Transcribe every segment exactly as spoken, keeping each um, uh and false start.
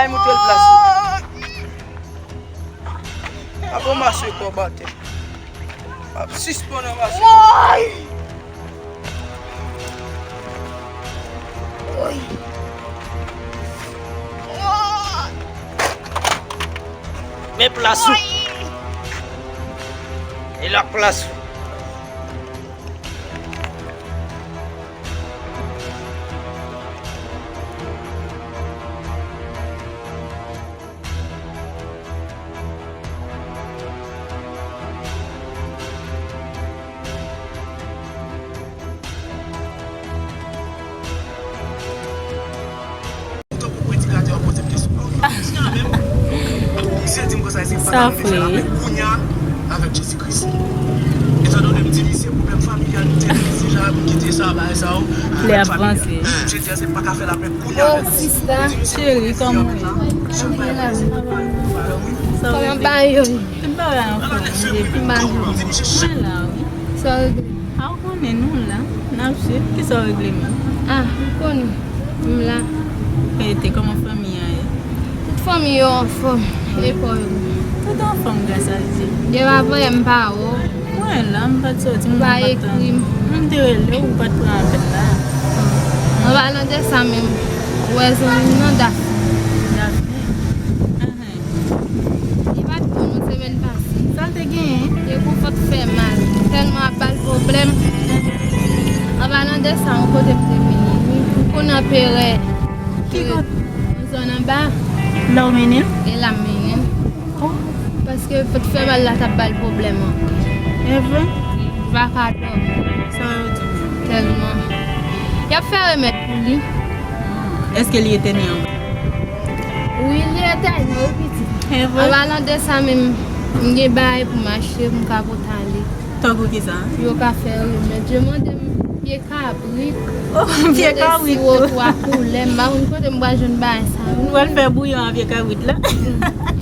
Ay, montre l plas li. Ap ranmase kò batè. Ap sispann ranmase kò. Men plas ou. E la plas ou. Sa fre. Lè ap vanse. Oh, sista. Cheri, kòman w ye? Kòman bagay yo ye? Tout bagay anfòm, depi. Mwen la, wi. Sa w regle? A, ou konnen nou la. N ap swiv. Kisa w regle menm? A, ou konnen. M la. Rete, kòman fanmi an ye? Tout fanmi yo anfòm. E pa w yo? Tout anfòm, gras a Dye. Dye pa voye m pa wè w. Mwen la, m pa t soti, m pa t ekri m. M te rele w, ou pa t pran apèl la. An palan de sa menm, ou wè zanmi m nan, Dafne. Dafne? Ahan. Li pa t bon non semèn pase. Sa l te genyen? Epi vant fè mal. Tèlman ap ba l pwoblèm. An palan de sa, yon kote m te mennen li. Ou konn anperè. Ki kote? Yon zòn anba. La w mennen l? E la m mennen l. Oh. Paske vant fè mal la t ap ba l pwoblèm anpil. E vre? Li pa ka dòmi. Sa yo di w? Tèlman. Y ap fè remèd pou li. Èske li etène anba? Wi, li etène, wi, pitit. E vre? An palan de sa menm, m gen bagay pou m achte, pou m ka pote ale. Tankou kisa? Yo ka fè remèd. Yo mande m pye kabrit. Oh, pye kabrit tou. Siwo twa koulè. M pa konn kote m pral jwenn bagay sa yo. Nou pral fè bouyon ak pye kabrit la.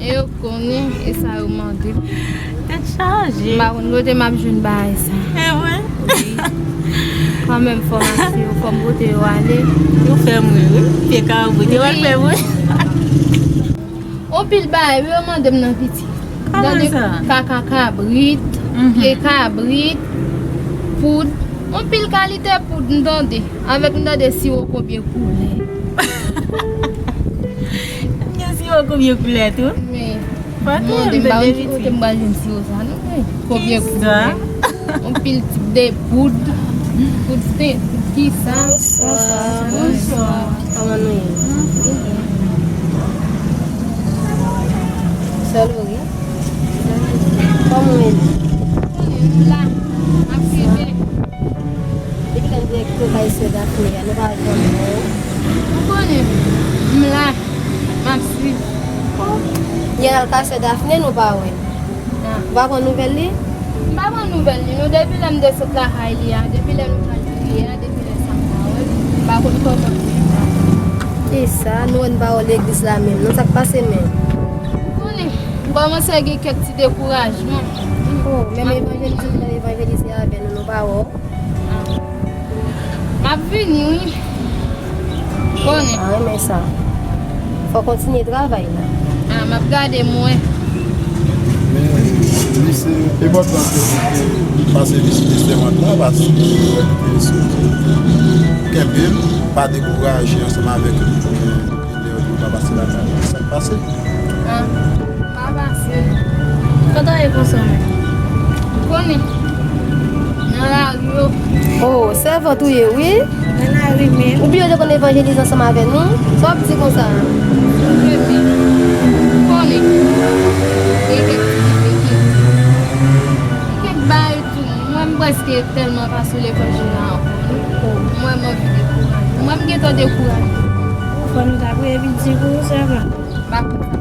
E yo konnen, e sa yo mande m. Tèt chaje. M pa konn kote m ap jwenn bagay sa. E vre? Wi. Kanmenm, fò m achte yo, fò m pote yo ale. Yo fè m ri, wi. Pye kabrit. Yo pral fè m ri. Anpil bagay, wi, yo mande m nan piti. Kòman sa? Tande kaka kabrit, mhm, pye kabrit, poud. Anpil kalite poud m tande. Avèk m tande siwo konbyen koulè. Gen siwo konbyen koulè tou? Men, mande m pa konn ki kote m pral jwenn siwo sa non, men. Konbyen koulè? Anpil tip de poud. Poud te, poud kisa? Bonswa. Bonswa. Kòman nou ye? Sè Lori? Kòman w ye? Konnen m la, m ap swiv. Depi lè m te kite w kay sè Dafne a, nou pa janm wè w. Ou konnen, m la, m ap swiv. Yè n al kay sè Dafne, nou pa wè. Ou pa pran nouvèl li? M pa pran nouvèl li non, depi lè m te sot lakay li a, depi lè nou pral priye a, depi lè sa m pa wè l, m pa konn kòman li ye. Kisa? Nou wè n pa wè w legliz la menm non, sa k pase menm? Ou konnen, m kòmanse gen kèk ti dekourajman. Oh, menm evanjelis ou te konn evanjelize avè nou, nou pa wè w? M ap vini, wi. Konnen. A, renmen sa. Fò w kontinye travay la. A, m ap gade m wè. Men, li se enpòtan ke ou te pase vizite sèmant la, paske ou te soti. Kenbe l, pa dekouraje ansanm avèk li. Lè yo di w pa pase lakay, sa k pase? A, pa pase. Kote w ye konsa w menm? Ou konnen. Nan lari yo. Oh, sèvant ou ye, wi. Nan lari menm. Ou bliye w te konn evanjelize ansanm avè nou? Sa w ap di konsa? Ou konnen. Gen kèk ti difikilte. Gen kèk bagay. Mwen, m prèske tèlman pa sou levanjil la ankò, non. Mwen, m anvi dekouraje. Mwen, m gentan dekouraje. Fò nou ta priye pi di pou ou, sèvant. M pa konn sa.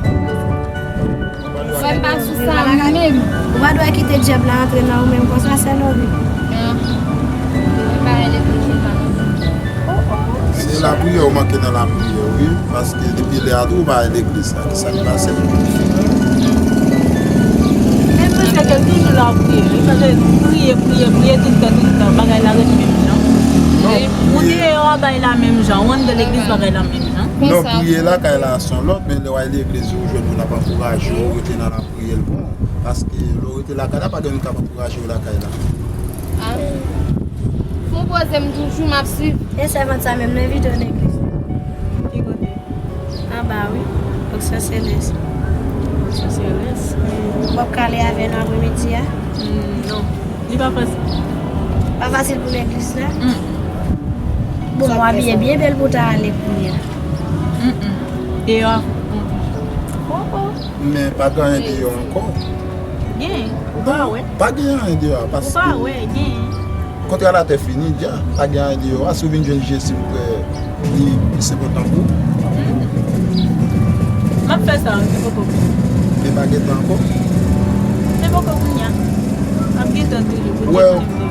Mwen, m pa sou sa menm. Ou pa dwe kite dyab la antre nan ou menm konsa, sè Lori. Non. Mwen pa rele pou Jewova non. Se lapriyè ou manke nan lapriyè, wi. Paske depi lè a tou ou pa al legliz la, kisa k pase? Men m panse ke l toujou la ap priye, wi, paske priye, priye, priye tout tan, tout tan, bagay la ret menm jan. Non, ou deyò a, bagay la menm jan, ou anndan legliz, bagay la menm jan. Non, konsa. Priye lakay la se yon lòt, men lè w al legliz, ou jwenn moun ap ankouraje w, rete nan lapriyè l bon. Paske lè w rete lakay la, pa gen moun k ap ankouraje w lakay la. Ah. Fon poze m toujou, m ap swiv. E sèvant sa menm, nou envite w legliz. Ki kote? Anba, wi. Fonksyon Selès. Fonksyon Selès? Wi. W ap ka ale avè nou apremidi a? Mm, non. Li pa fasil. Pa fasil pou legliz la? Mm. Bon, w abiye byen bèl pou w ta ale kounye a. Mm, mm. Deyò a fou. Oh, oh. Men pa gen anyen deyò ankò. Gen, ou pa wè. Pa gen anyen deyò a, paske kontra latè fini dja, pa gen anyen deyò a. Si w vin jwenn Jezi, m kwè li plis enpòtan pou ou. M ap fè sa, se poko. Men pa gen tan ankò. Se poko kounye a. M ap gen tan toujou pou Jezi. Ou wè,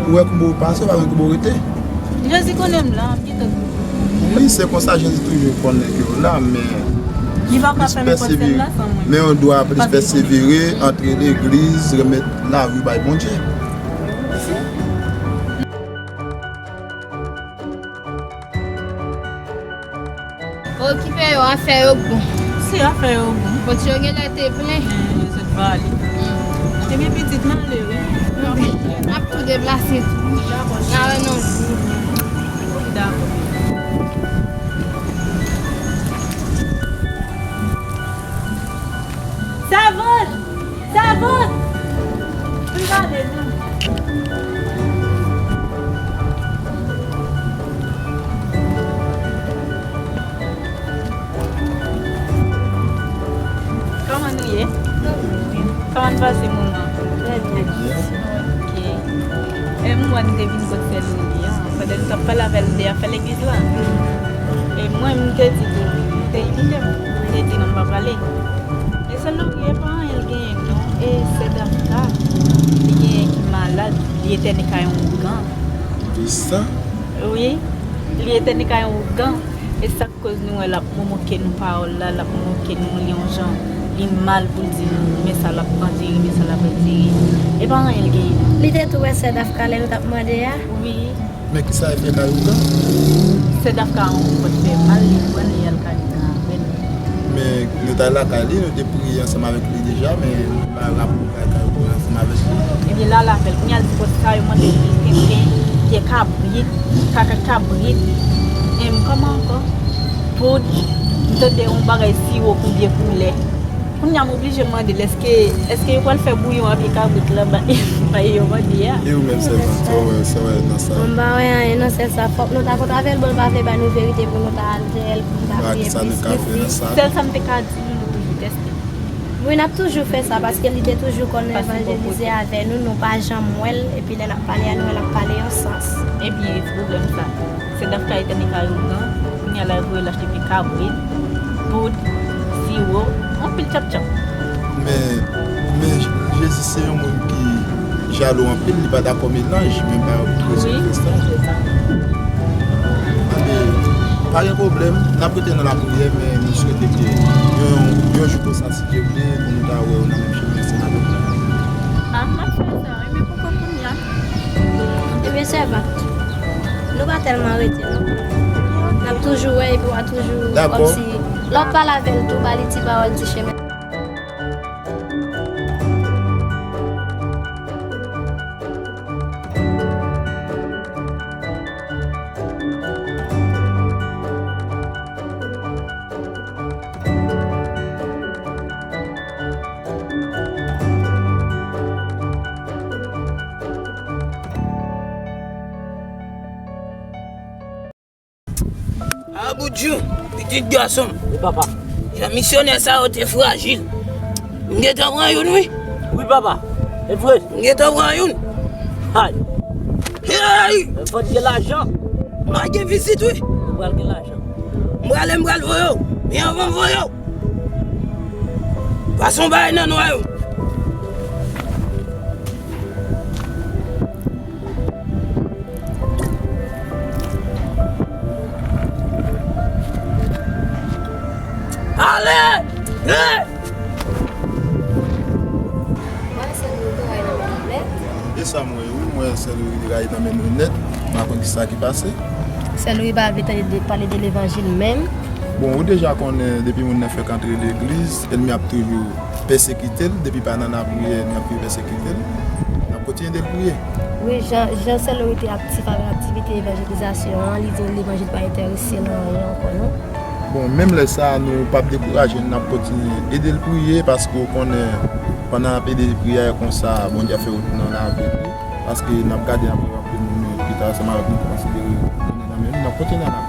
ou wè kouman w pase, ou pa konn kouman w rete. Jezi konnen m la, m gen tan toujou. Wi, se konsa Jezi toujou konn nèg yo la, men li pa ka fè nenpòt sèl la san mwen. Men ou dwe plis pèsevere, antre legliz, remèt lavi w bay Bondye. Okipe yo, afè yo bon. Si afè yo bon. Pòt yo genlè te plen. Men, yo sot vale. Mm. Ebyen, pitit, m ale, wi. M ap tou deplase tou. Dakò. N a wè nan jou. Dakò. Sèvant! Sèvant! Vin gade nou. Kòman nou ye? Kòman n pase moman? Trè byen. Ok. E m wè n te vin kot sè Lori a, pandan n t ap pale avè l de afè legliz la. E mwen, m te di tou, m te imite m. M te di non, m pa prale. E sè Lori, e pa anyen l genyen non. E sè Dafka, li genyen ki malad, li entène kay yon ougan. Kisa? Wi, li entène kay yon ougan. E sa k koz nou wè l ap momoke nou pawòl la, l ap momoke nou li yon jan. Li mal pou l di nou, men sa l ap andire, men sa l ap andire. E pa anyen l genyen. Li te tou wè sè Dafka lè nou t ap mande a? Wi. Men kisa e fè kay ougan? Sè Dafka yon pòt fè mal, li pran li al kay ougan avè l. Men nou t al lakay li, nou te priye ansanm avèk li deja, men nou pa rapò kay kay ougan ansanm avèk li. Ebyen, l al avè l. Kounye a l di pòt sa yo mande pou l kenbe pye kabrit, kaka kabrit, em, kòman ankò? Poud, m tande yon bagay siwo konbyen koulè. Kounye a m oblije mande l, èske, èske yo pral fè bouyon a pye kabrit la bay, bay yo mande a? E ou menm, sèvant, sa w wè, sa w wè nan sa? Bon, m pa wè anyen nan sè sa. Fòk nou ta kontre avè l, bon, l pa vle ba nou verite pou nou ta al jere l, pou nou ta priye plis, plis, plis. Sèl sa m te ka di nou, nou toujou tèste. Wi, n ap toujou fè sa, paske li te toujou konn evanjelize avè nou, nou pa janm wè l, epi lè n ap pale a nou, l ap pale yon sans. Ebyen, e pwoblèm sa. Sè Dafka entène kay ougan, kounye a la voye l achte pye kabrit, poud, siwo, anpil tchaptchap. Men, men Jezi se yon moun ki jalou anpil, li pa dakò melanj, men pa yo tou bezwen fè sa. Wi, se sa. Anben, pa gen pwoblèm, n ap rete nan lapriyè, men nou swete ke yon, yon jou konsa, si Dye vle, pou nou ta wè yo nan menm chemen ansanm avèk nou. A, m ap fè sa, wi, men poko kounye a. Ebyen, sèvant, nou pa tèlman rete, non. N ap toujou wè, epi w a toujou, dakò, kòmsi, lè w ap pale avè l tou, ba li ti pawòl, ti chemen. A bout jou, pitit gason m. Wi, papa. Jan misyonè sa yo te frajil. M gentan pran youn, wi. Wi, papa. E vre. M gentan pran youn. Hay. Hey! Fò n gen lajan. M a gen vizit, wi. Nou pral gen lajan. M prale, m pral voye w. Men anvan m voye w, pase yon bagay nan nwa yo. Ale! Hey! Mwen, sè Lori te ray nan men nou nèt. E sa mwen, wi, mwen, sè Lori te ray nan men nou nèt. M pa konn kisa ki pase. Sè Lori pa vle tande de, pale de levanjil menm. Bon, ou deja konnen depi moun nan fèk antre legliz, ènmi ap toujou pèsekite l, depi pa nan lapriyè, ènmi ap toujou pèsekite l. N ap kontinye ede l priye. Wi, jan, jan sè Lori te aktif avèk aktivite evanjelizasyon an, li di levanjil pa enterese l anyen ankò, non? Bon, menm lè sa a, nou p ap dekouraje, n ap kontinye ede l priye, paske w konnen, pandan n ap ede l priye konsa, Bondye ap fè wout nan lavi l. Paske n ap gade, n ap wè anpil moun yo pita ansanm avèk nou konsidere tounen nan men nou, n ap kontinye nan lapriyè.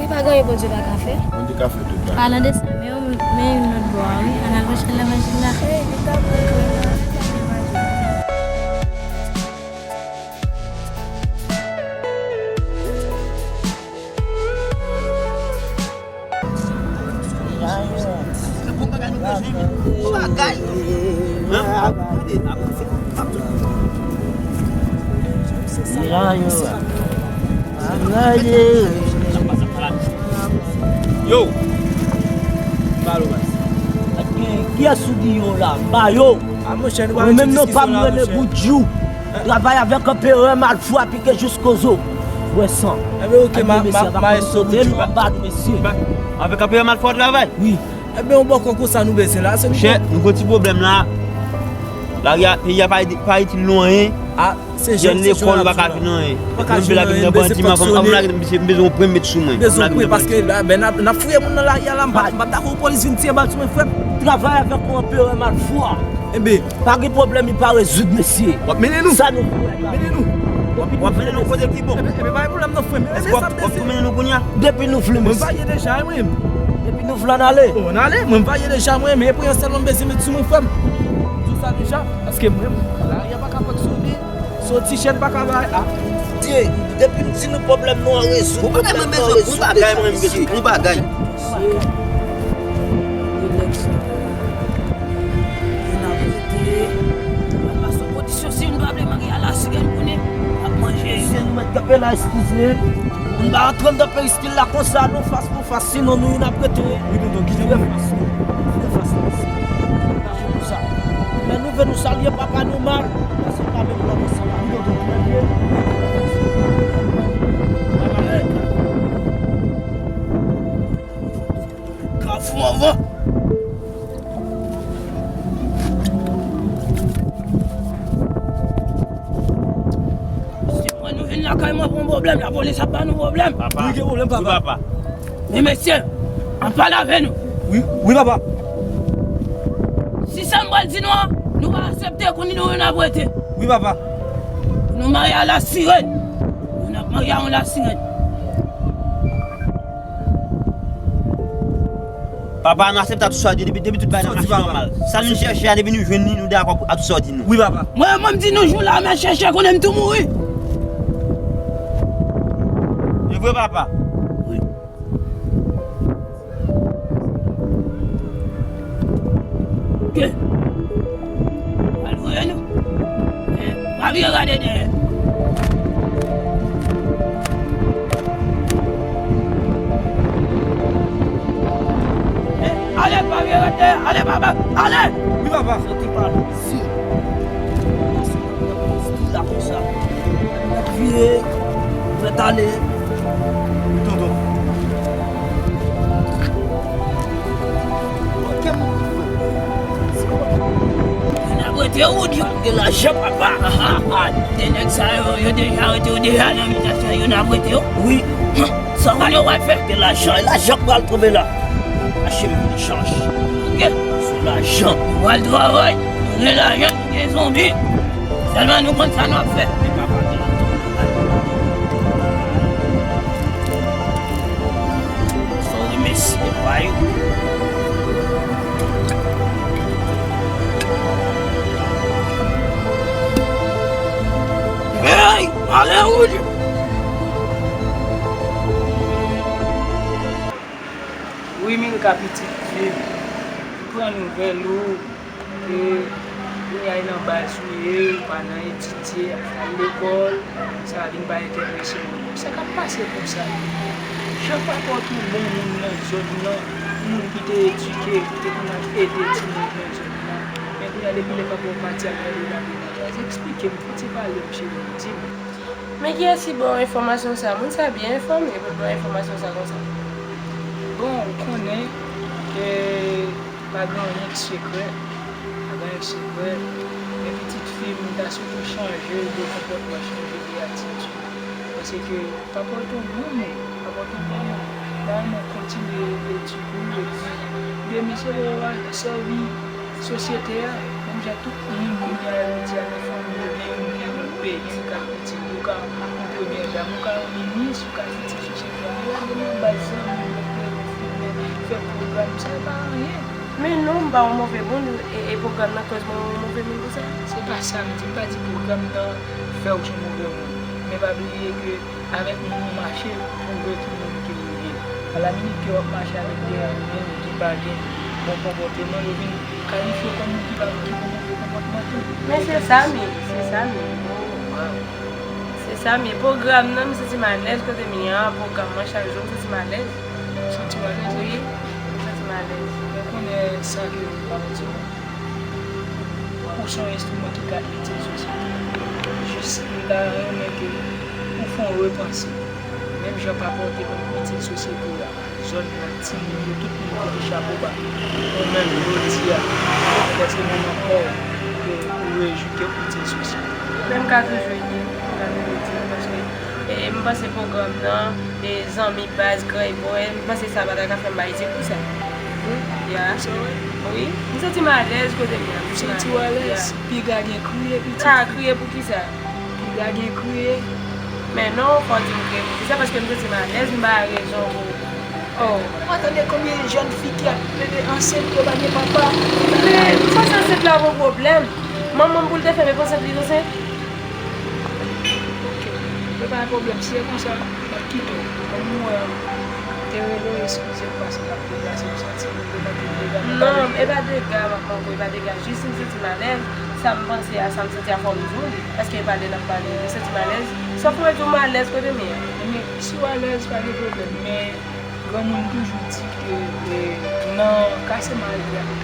Wi, pa gen anyen Bondye pa ka fè. Bondye ka fè tout bagay. Palan de sa, men yon, men yon lòt bò a, wi. Ann al preche levanjil la. Ey, li t ap preche levanjil la. Yo! Ba yo, baz. Kiyès ou di yo la? Ba yo! Mwen menm non pa m rele Boudjou. Travay avèk anperè Malfwa pike jiskozo. Bwè san. Ebyen, oke, ma, ma, maestro Boudjou. Anba nou, mesye. Avèk anperè Malfwa w travay? Wi. Ebyen, yon bòkò konsa nou bezwen la, se nou. Monchè, nou gon ti pwoblèm la. Lari a, peyi a pa, pa itil nou anyen. A, se jèn, se jèn lekòl, ou pa ka jwenn anyen. Ou pa ka jwenn anyen, m bezwen pran sou li. M bezwen yon pwen met sou mwen. M bezwen yon pwen paske la, ben, n ap, n ap fouye moun nan lari a la, m pa, m pa dakò pou polis vin tire bal sou mwen, frè m. Travay avèk yon anperè Malfwa. Enben. Pa gen pwoblèm, li pa rezoud, mesye. W ap mennen nou. Sa nou vle la. Mennen nou. W ap mennen nou kote ki bon. Enben, enben, pa gen pwoblèm non, frè m. Èske w ap, w ap tou mennen nou kounye a? Depi nou vle, mesye. Mwen vaye deja, wi. Depi nou vle, ann ale. O, ann ale. Mwen vaye deja, mwen, men pwen an sèl mwen bezwen met sou mwen, frè m. M di w sa deja, paske mwen, lari a pa ka fòk sou li. Soti jèn pa ka bay, a. Dye, depi m di nou pwoblèm nou an rezoud, pwoblèm nou an rezoud deja, mesye. Ou pa ka mwen bezwen pou bagay. Mesye, de nèg sa yo, youn ap rete, pral pase yon kondisyon, si youn pa vle mari a la sirèn konnen, ap manje. Mesye, nou mèt kanpe la, eskize. Moun pa antre anndan peristil la konsa, non, fas pou fas, sinon nou youn ap rete. Wi, tonton, ki jan? Vire fas, vire fas, mesye. Chache pou sa. Lè nou vle nou salye papa nou mal, paske pa menm lòt ansanm avè nou. Kafou anvan. Si mwen nou vin lakay mwen pou yon pwoblèm, lapolis ap ba nou pwoblèm. Papa. Wi, gen pwoblèm, papa. Wi, papa. Men mesye, ann pale avè nou. Wi, wi, papa. Si sa m pral di nou an, nou pa aksepte, kounye nou youn ap rete. Wi, papa. Nou marye a la sirèn. Nou ap marye a yon la sirèn. Papa, nou aksepte a tout sa w di, depi, depi tout bagay nan mache nòmal. Sa nou chèche a, depi nou jwenn li, nou dakò pou, a tout sa w di nou. Wi, papa. Mwen, mwen, m di nou jou la, men chèche konnen m tou mouri. E vre, papa? Wi. Ke? Al voye nou. Eh, pa vire gade dèyè. Eh, ale, pa vire gade dèyè. Ale, papa. Ale! Wi, papa. Soti pa nou. Si. Stil la konsa. Nèg vire, fèt ale. Tonton. Youn ap rete yo, Woody. Gen lajan, papa. Ah, ah, ah. De nèg sa yo, yo deja rete, yo deja nan mitasyon, youn ap rete yo. Wi. Sa w konnen w pral fè? Gen lajan, e lajan k pral tonbe la. Mache m vin chanje. Ok. Sou lajan. Nou pral travay. Nou gen lajan, nou gen zonbi. Sèlman nou konn sa nou ap fè. Fò remèsye pa yo. Hey! Ale, Woody! Wi, Milka pitit, m pran nouvèl ou, e kounye a e nan baz ou ye, ou pa nan etidye, al lekòl, sa vin pa enterese w ankò. Sa k ap pase konsa? Jan papa w te bon moun nan zòn nan, moun ki te edike, ki te konn ap ede timoun nan zòn nan, men kounye a depi lè papa w pati al nan lari nan gaz. Eksplike m, fò w te pale m, cheri, di m. Men kiyès ki ba w enfòmasyon sa? Moun sa byen enfòme pou l ba w enfòmasyon sa konsa. Bon, ou konnen, e, pa gen anyen ki sekrè, pa gen anyen ki sekrè, men pitit fi m, m ta swete w chanje de konpòtman, chanje de atitid, paske pa pòte yon granmoun, pa pòte yon granmoun, m ta renmen w kontinye etid ou, epi demen se pou w al sèvi sosyete a, menm jan tout moun kounye a yo di a nan fanmi yo gen youn ki nan peyi, ki ka itil, ou ka yon premyè dam, ou ka yon minis, ou ka itil sosyete a, men lage nan baz zanmi yo, fè fimen, fè pwogram, sa pa anyen. Men non, m pa yon move moun, e, e pwogram nan koz mwen yon move moun konsa? Se pa sa m di, m pa di pwogram nan fè w se yon move moun, men pa bliye ke avèk moun ou mache, pwouve tout moun ke ou ye. Alaminit ke w ap mache avèk de moun ki pa gen bon konpòteman, yo vin kalifye w kòm moun ki pa, ki gen move konpòtman tou. Men se sa m ye, se sa m ye. Se sa m ye. Pwogram nan, m santi m alèz kote m ye a, pwogram nan chak jou, m santi m alèz. Ou santi w alèz? Wi, m santi m alèz. Mwen konnen sa ke m ap di w. Ou se yon enstriman ki ka itil sosyete a. Jis m ta renmen ke ou fè yon repanse. Menm jan pa pòte moun itil sosyete a, zòn nan, timoun yo, tout moun kote chapo ba. Ou menm, jodi a, kèlkeswa moman pa w, ke ou rejwi ke ou itil sosyete a. Men m ka toujou itil, m ka toujou itil, paske, e, m panse pwogram nan, e, zanmi, baz, krèy, bwè, m panse sa pa ta ka fè m pa itil pou sa. Wi. Ya. Sa vre? Wi. M santi m alèz kote m ye a. M santi w alèz. Ya. Piga gen kriye, pitit. Ah, kriye pou kisa? Piga gen kriye. Men non, fò w di m kriye pou kisa, paske m santi m alèz, m pa rezon pou. Oh. Ou pa tande konbyen jèn fi ki ap plede ansent, yo pa gen papa? Men, m panse ansent la pa yon pwoblèm. Manman m pou l te fè m ansent, li te ansent. Ok. Se pa yon pwoblèm. Si se konsa, m ap kite w. Kòm ou wè, m te rele w, eskize m paske m ap deplase, m santi m te nan tout dega. Non, e pa dega m ap mande w, e pa dega. Jis m santi m alèz, sa m panse a, sa m santi a, fò m di w li. Paske e pa de n ap pale, m santi m alèz. Sòf mwen di w m alèz kote m ye a. Men si w alèz, pa gen pwoblèm, men granmoun toujou di ke, e, nan kase mari a, nan...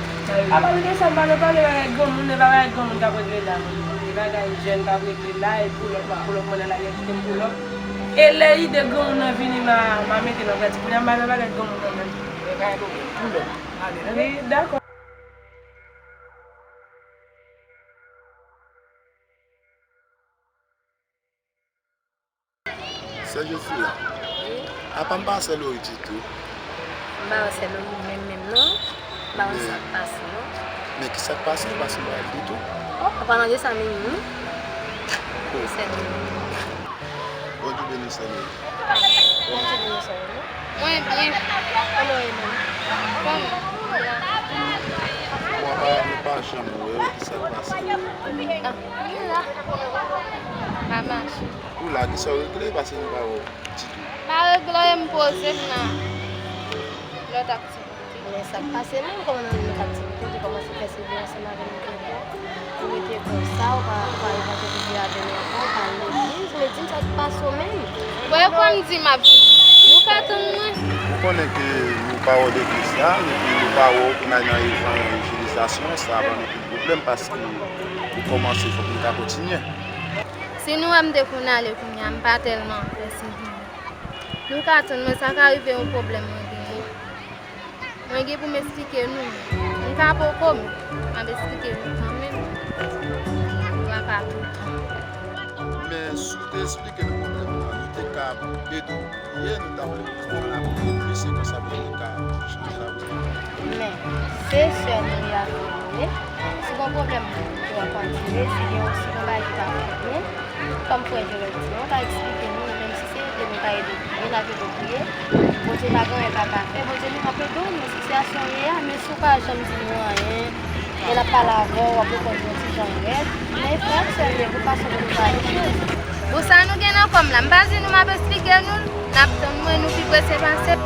Apa m gen sa m pa nan pale bagay granmoun, e pa bagay granmoun k ap regle la, non. E bagay jèn k ap regle la, e pou lòt, pa pou lòt, mwen nan lari a kite m pou lòt. E lè ide granmoun nan vini, m a, m a mete nan pratik. Kounye a, m pa nan bagay granmoun nan menm. E pa gen pwoblèm, pou lòt. Ale, ale. Wi, dakò. Sè Josila, apa m pa wè sè Lori ditou? M pa wè sè Lori menm menm non. M pa wè sa k pase non. Men ki sa k pase, m pa wè l ditou. Oh, an palan de sa menm wi. Sè Lori. Bondye beni sè Lori. Bondye beni sè Lori. Mwen byen. Kòman w ye menm? Anfòm. Bon, apa nou pa janm wè w, ki sa k pase? Ah, mwen la. Pa mache. Ou la, kisa w regle? Paske nou pa wè w ditou. Pa regle anyen, m poze m nan lòt aktivite. Men sa k pase menm, kòman nan lòt aktivite, ou te kòmanse fè sèvi ansanm avè m tout bon. Ou rete konsa, ou pa, ou pa, ou pa te vini avè m ankò, ou pa al legliz, men di m sa k pase w menm. Bon, e konn di m ap vini. Nou ka tann mwen. Ou konnen ke nou pa wè w legliz la, epi nou pa wè w pou n al nan evanjelizasyon, sa ban nou pwoblèm paske ou kòmanse, fòk nou ta kontinye. Si nou wè m te konn ale kounye a, m pa tèlman fè sèvi. Nou ka tann mwen, sa ka rive yon pwoblèm mwen genyen. Mwen gen pou m esplike nou. M ka poko, men m ap esplike nou kanmenm. Nou pa ka toutan. Men si w te esplike nou pwoblèm nan, nou te ka ede w. Ye, nou t ap vle pou nou konn aprann plis, se konsa pou nou ka chanje lavi nou. Men, se sè nou ye a, nou ye. Si gon pwoblèm, nou ap kontinye. Si gen, si gon bagay ki pa fèt byen, kòm frè Jowèl di nou, ka eksplike nou, menm si se ede nou ka ede, nou ka ede priye. Bondye pa gen anyen l pa ka fè, Bondye nou ap ede w, men sitiyasyon w ye a, men si w pa janm di nou anyen, e n ap pale avè w, w ap reponn nou ti jan rèd. Men frè m, sè m yo, pou fason pou nou pale, cheri. Pou sa nou gen nan kò m la, m pa di nou m ap esplike nou l, n ap tann mwen, nou pi prese pase.